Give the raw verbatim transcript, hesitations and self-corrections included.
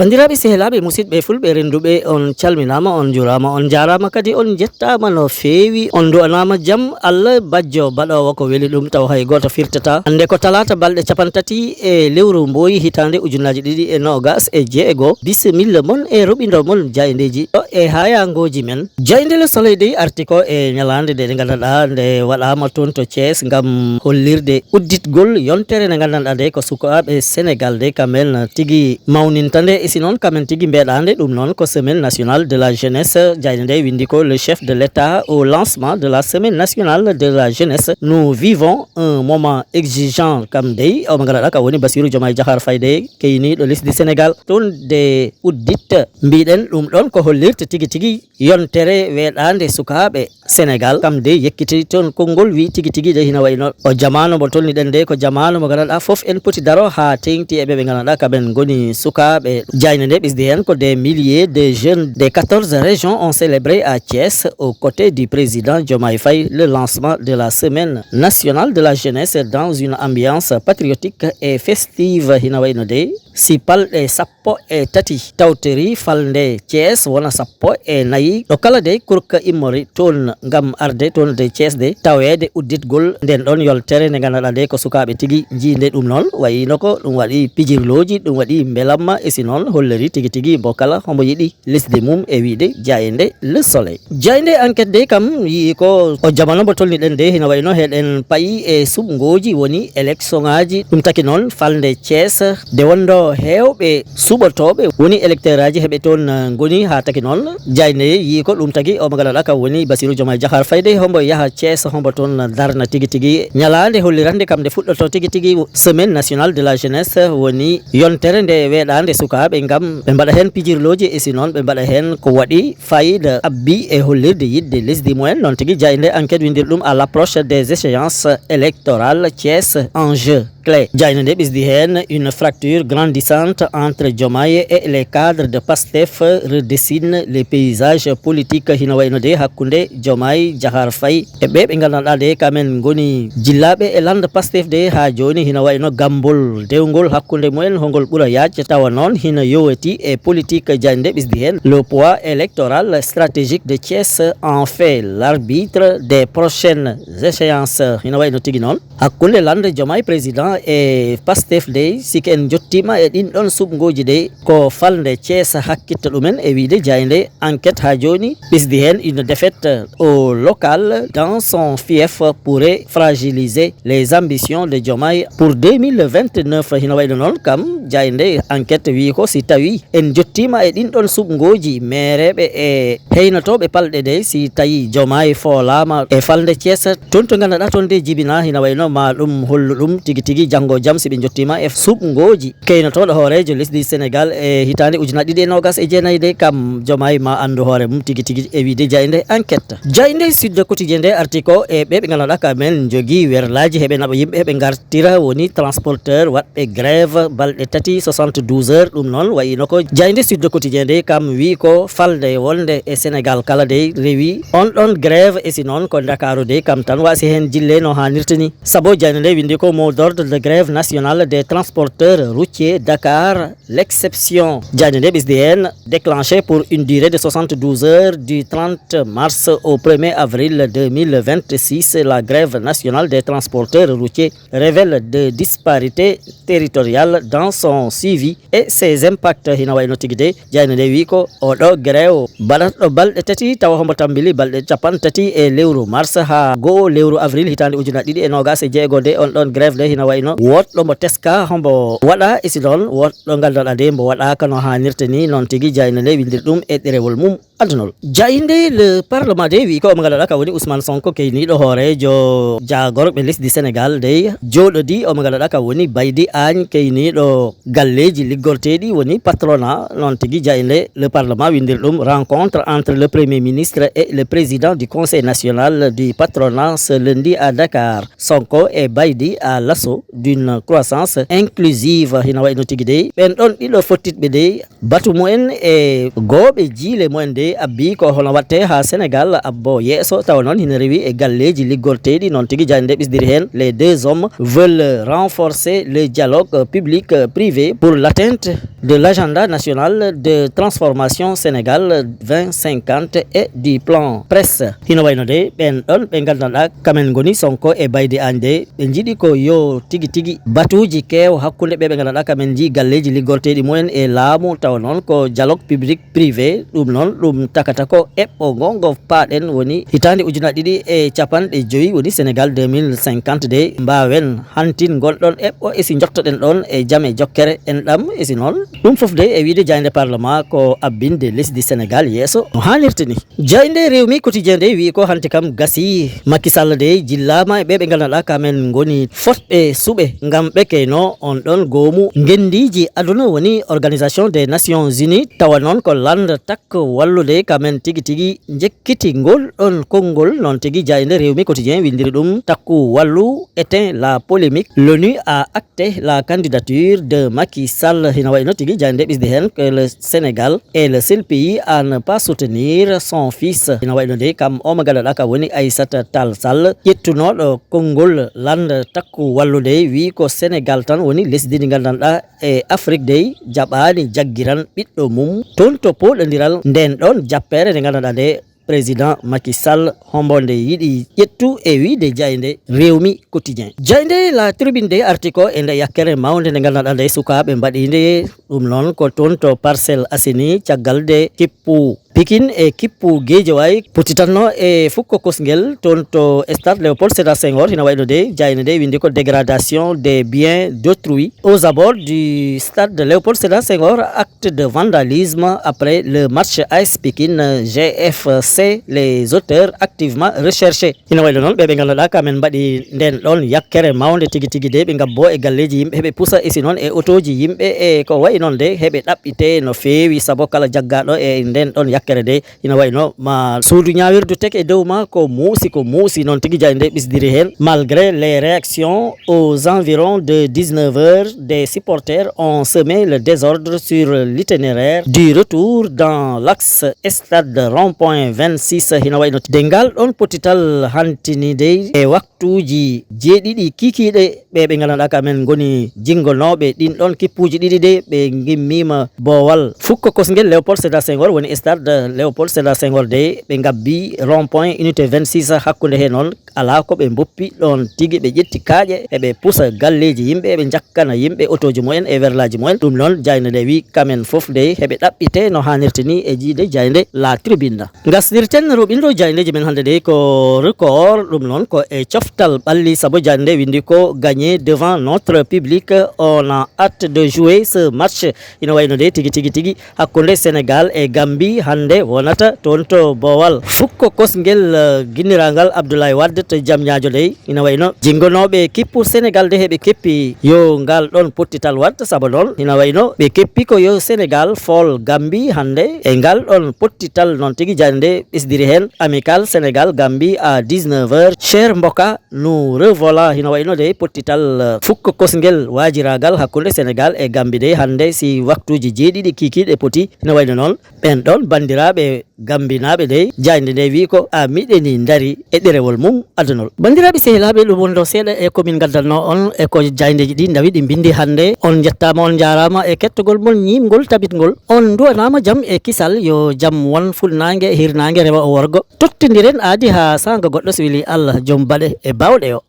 Banndiraaɓe, sehilaaɓe, musidɓe fulɓe rennduɓe, on calminaama, on njuuraama, on njaaraama kadi, on njettaama no feewi, on nduwanaama jam Allah bajjo baɗoowo ko weli ɗum taw hay gooto firtataa. Hannde ko talaata balɗe capantati e lewru mbooyi hitaande ujunaaji ɗiɗi e noogas e jeego. Bisimilla mon e roɓindo mon jaayndeeji ɗo e haayangooji men. Jaaynde Le Soleil dey arti ko e ñalaande nde, nde nganndanɗaa nde waɗaama toon to Thiès ngam hollirde udditgol yontere nde nganndanɗaa nde ko sukaaɓe Senegal de kamen tigi mawninta nde, e si noon kamen tigi mbeeɗaa nde. Ɗum noon ko Semaine Nationale de la Jeunesse. Jaaynde nde winndi ko: Le chef de l'État au lancement de la Semaine Nationale de la Jeunesse. Nous vivons un moment exigeant. Kam dey, o mo nganndanɗaa ka woni Bassirou Diomaye Diakhar Faye de, keyniiɗo lesdi Senegal, toon de uddit. Mbiɗen ɗum ɗoon ko hollirta tigi tigi yontere weeɗaande sukaaɓe Senegal. Kam dey yekkiti toon konngol, wi tigi tigi de hina wayi no o jamaanu mo tolniɗen de, ko jamaanu mo nganndanɗaa fof en poti daro haa teeŋti e ɓe ɓe nganndanɗaa kamen ngoni sukaaɓe. Jaaynde nde ɓisdi heen ko des milliers de jeunes des quatorze régions ont célébré à Thiès, aux côtés du président Diomaye Faye, le lancement de la Semaine Nationale de la Jeunesse dans une ambiance patriotique et festive. Hina wayi no dey si palɗe sappo e tati tawtori falnde Thiès, wona sappo e nayi ɗo kala dey kurka immori toon ngam arde toon dey Thiès dey taweede udditgol nden ɗon yoltere nde nganndanɗaa dey ko sukaaɓe tigi njii nde. Ɗum noon wayino ko ɗum waɗi pijirlooji, ɗum waɗi mbelamma, e si noon holliri tigi tigi mbo kala homo yiɗi lesdi mum e wiide jaaynde Le Soleil. Jaaynde Enquête dey kam yii ko o jamaanu mbo tolniɗen dey, hina wayi no heɗen payi e suɓngooji woni électionŋaaji. Ɗum taki noon falnde Thiès de wonndo heewɓe suɓotooɓe woni électeuraaji heɓe toon, eh, ngoni haa taki noon. Jaaynde yii ko ɗum taki o mo nganndanɗaa kam woni Bassirou Diomaye Diakhar Faye dey hombo yaha Thiès, hombo toon darna tigi tigi ñalaande hollirande kam nde fuɗɗoto tigi tigi Semaine Nationale de la Jeunesse, woni yontere nde weeɗaande sukaaɓe ngam ɓe mbaɗa heen pijirlooji, e si noon ɓe mbaɗa heen ko waɗi fayida abbi e hollirde yiɗde lesdi mumen. Noon tigi jaaynde Enquête winndiri ɗum: à l'approche des échéances électorales, Thiès enjeu clé. Jaaynde nde ɓisdi heen: une fracture grandissante entre Diomaye et les cadres de PASTEF redessine les paysages politiques. Hino wayno de hakkunde Diomaye Diakhar Faye e ɓe ɓe nganndanɗaa de kamen ngoni jillaaɓe e lannda PASTEF de haa jooni, hino wayno gambol dewngol hakkunde mumen hongol ɓura yaaj, tawa noon hino yowiti e politique. Jaaynde ɓisdi heen: le poids électoral stratégique de Thiès en fait l'arbitre des prochaines échéances. Hino wayno tigi noon hakkunde lannda Diomaye président e PASTEF dey, si en njottiima e ɗin ɗon suɓngooji dey, ko falnde Thiès hakkitta ɗumen, e wiide jaaynde Enquête haa jooni. Ɓisdi heen: une défaite au local dans son fief pourrait fragiliser les ambitions de Diomaye pour deux mille vingt-neuf. Hino wayno noon kam jaaynde Enquête wii ko si tawi en njottiima e ɗin ɗon suɓngooji meereeɓe e heynotooɓe palɗe dey, si tawi Diomaye foolaama e falnde Thiès, toon to nganndanɗaa toon de jibinaa, hina wayno ma ɗum hollu ɗum tigi tigi janngo jam si ɓe njottiima e suɓngooji keynotooɗo hooreejo lesdi Senegal e hitaande ujunaaji ɗiɗi e noogas e jeenayi de, kam Diomaye ma anndu hoore mum tigi tigi, e wiide jaaynde Enquête. Jaaynde Sud Quotidien de arti ko e ɓe ɓe nganndanɗaa kamen njogii werlaaji heɓe naɓa yimɓe heɓe ngartira, woni transporteur waɗ ɓe grève balɗe tati, soixante-douze heures. Ɗum noon wayino ko jaaynde Sud Quotidien de kam wii ko falde wonde e Senegal kala dey rewi on ɗon grève, e si noon ko Ndakaaru dey kam tan waasi heen jille no haanirta ni. Sabo jaaynde nde winndi ko: mot d'ordre de grève nationale des transporteurs routiers Dakar, l'exception. Jaaynde nde ɓisdi heen: déclenchée pour une durée de soixante-douze heures du trente mars au premier avril deux mille vingt-six, la grève nationale des transporteurs routiers révèle des disparités territoriales dans son suivi et ses impacts. Hino wayno tigi de, jaaynde nde wii ko oɗo grève baɗatɗo balɗe tati, tawa hombo tambili balɗe capanɗe tati e lewru mars haa go'o lewru avril hitaande ujunaaji ɗiɗi e noogas e jeego de. On ɗon grève de hino wayno woɗɗo mo teska hombo waɗa, e si noon woɗɗo nganndanɗaa de mbo waɗaaka no haanirta ni. Noon tigi jaaynde nde winndiri ɗum e ɗerewol mum adunol. Jaaynde Le Parlement de wii ko omo nganndanɗaa ka woni Ousmane Sonko, keyniiɗo hooreejo jaagorɓe lesdi Senegal dey jooɗodii omo nganndanɗaa ka woni Baydi Agne, keyniiɗo galleeji liggorteeɗi woni patronat. Noon tigi jaaynde Le Parlement winndiri ɗum: rencontre entre le premier ministre et le président du conseil national du patronat ce lundi à Dakar. Sonko et Baydi à l'assaut d'une croissance inclusive. Hina wayno tigi dey, ɓen ɗon ɗiɗo fottitɓe dey, batu mumen e gooɓe jiile mumen dey abbi ko hono watte haa Senegal abbo yeeso, tawa noon hina rewi e galleeji liggorteeɗi. Noon tigi, jaaynde ɓisdiri heen: les deux hommes veulent renforcer le dialogue public privé pour l'atteinte de l'agenda national de transformation Sénégal vingt cinquante et du plan presse. Hino wayno de, ɓen ɗon ɓe nganndanɗaa kamen ngoni Sonko e Baydi Agne de, ɓe njiɗi ko yo tigi tigi batuuji keew hakkunde ɓe ɓe nganndanɗaa kamen njii galleeji liggorteeɗi mumen e laamu, tawa noon ko dialogue public privé. Ɗum noon, ɗum takata ko eɓɓo ngo ngo paaɗen, woni hitaande ujunaaji ɗiɗi e capanɗe joyi, woni Senegal deux mille cinquante de, mbaawen hantin ngon ɗon eɓɓo, e si njottoɗen ɗon e jam e jokkere enɗam, e si noon. Ɗum fof de, e wiide jaaynde Parlement, ko abbinde lesdi Senegal yeeso no haanirta ni. Jaaynde Rewmi Quotidien de wi'i ko hanti kam gasii. Macky Sall de jillaama e ɓe ɓe nganndanɗaa kamen ngoni fotɓe suɓe ngam ɓe keyno on ɗon goomu ngendiiji aduna, woni Organisation des Nations Unies, tawa noon ko lannda takko wallude kamen tigi tigi njekkiti ngol ɗon konngol. Noon tigi, jaaynde Rewmi Quotidien winndiri ɗum: Takku wallu éteint la polémique, l'ONU a acté la candidature de Macky Sall. Hina wayno tigi, jaaynde ɓisdi heen que le Sénégal est le seul pays à ne pas soutenir son fils. Hina wayno de, kam o mo nganndanɗaa ka woni Aïssata Tall Sall, ƴettunooɗo konngol lannda takku wallude, wi'i ko Senegal tan woni lesdi ndi nganndanɗaa e Afrik dey jaɓaani jaggiran ɓiɗɗo mum toon to pooɗondiral nden ɗon jappeere nde nganndanɗaa nde, Président Macky Sall, hombo nde yiɗi ƴettu, e wiide jaaynde Rewmi Quotidien. Jaaynde La Tribune de arti ko e nde yakkere mawnde nde nganndanɗaa nde sukaaɓe mbaɗi nde, ɗum noon ko toon to Parcelles Assainies, caggal nde kippu Pikine e kippu Guédiawaye pottitanno e fukko kosngel toon to stade Léopold Sédar Senghor. Hina wayno de, jaaynde nde winndi ko dégradation des biens d'autrui aux abords du stade Léopold Sédar Senghor, acte de vandalisme après le match A S Pikine G F C, les auteurs activement recherchés. Hina wayno noon ɓe ɓe nganndanɗaa kamen mbaɗi nden ɗon yakkere mawnde tigi tigi de, ɓe ngabbo e galleeji yimɓe, heɓe pusa, e si noon e otooji yimɓe e ko wayi noon de, heɓe ɗaɓɓite no feewi, sabu kala jaggaaɗo e nden ɗon yakkere de, ina wayno ma suudu ñaawirdu tek e dow ma ko muusi, ko muusi. Noon tigi, jaaynde ɓisdiri heen: malgré les réactions aux environs de dix-neuf heures, des supporters ont semé le désordre sur l'itinéraire du retour dans l'axe stade rond-point vingt-six. Hina wayno de ngal ɗon pottital hantini dey e waktuuji jeeɗiɗi kikiiɗe, ɓe ɓe nganndanɗaa kamen ngoni jinngonooɓe ɗin ɗon kippuuji ɗiɗi de, ɓe ngimmiima boowal fukko kosngel Léopold Sédar Senghor, woni stade Léopold Sédar Senghor de, ɓe ngabbi rond-point unité vingt-six. Hakkunde he noon, alaa ko ɓe mboppi ɗon tigi, ɓe ƴetti kaaƴe, eɓe pusa galleeji yimɓe, eɓe njakkana yimɓe otooji mumen e werlaaji mumen. Ɗum noon, jaaynde nde wi kamen fof de, heɓe ɗaɓɓite no haanirta ni, e jiide jaaynde La Tribune. Ngasnirten ruɓindo jaayndeeji men hannde de ko Record, ɗum noon ko e coftal ɓalli, sabu jaaynde nde winndi ko: gagner devant notre public, on a hâte de jouer ce match. Ina wayno de tigi tigi tigi, hakkunde Senegal e Gambie hannde wonata toon to Boowal. Fukko kosngel, eh, ginniraagal Abdoulaye Wade to Jamñaajo dey, ina wayno jinngonooɓe kippu Senegal de heɓe keppi yo ngal ɗon pottital waɗ, sabu noon ina wayno ɓe keppi ko yo Senegal fool Gambie hannde e ngal ɗon pottital. Noon tigi, jaaynde nde ɓesdiri heen: Amical Senegal Gambie à dix-neuf heures, Cher Mboka, nous revoilà. Hino wayno de pottital, eh, fukko kosngel waajiraagal hakkunde Senegal e Gambie de hannde, si waktuuji jeeɗiɗi kiikiiɗe poti. Hino wayno noon, ɓen ɗon banndiraaɓe gambinaaɓe de, jaaynde nde wi ko a miɗeni ndari e ɗerewol mum adunol. Banndiraaɓe sehilaaɓe, ɗum wonno seeɗa e ko min ngaddanno on e ko jaayndeeji ɗi ndawi ɗi mbinndi hannde. On njettaama, on njaaraama e kettogol mon ñiimngol tabitngol. On nduwanaama jam e kisal, yo jam won fuɗnaange, hirnaange, rewo e worgo. Tottondiren aadi haa saanga goɗɗo, so weli Allah, joom baɗe e baawɗe o.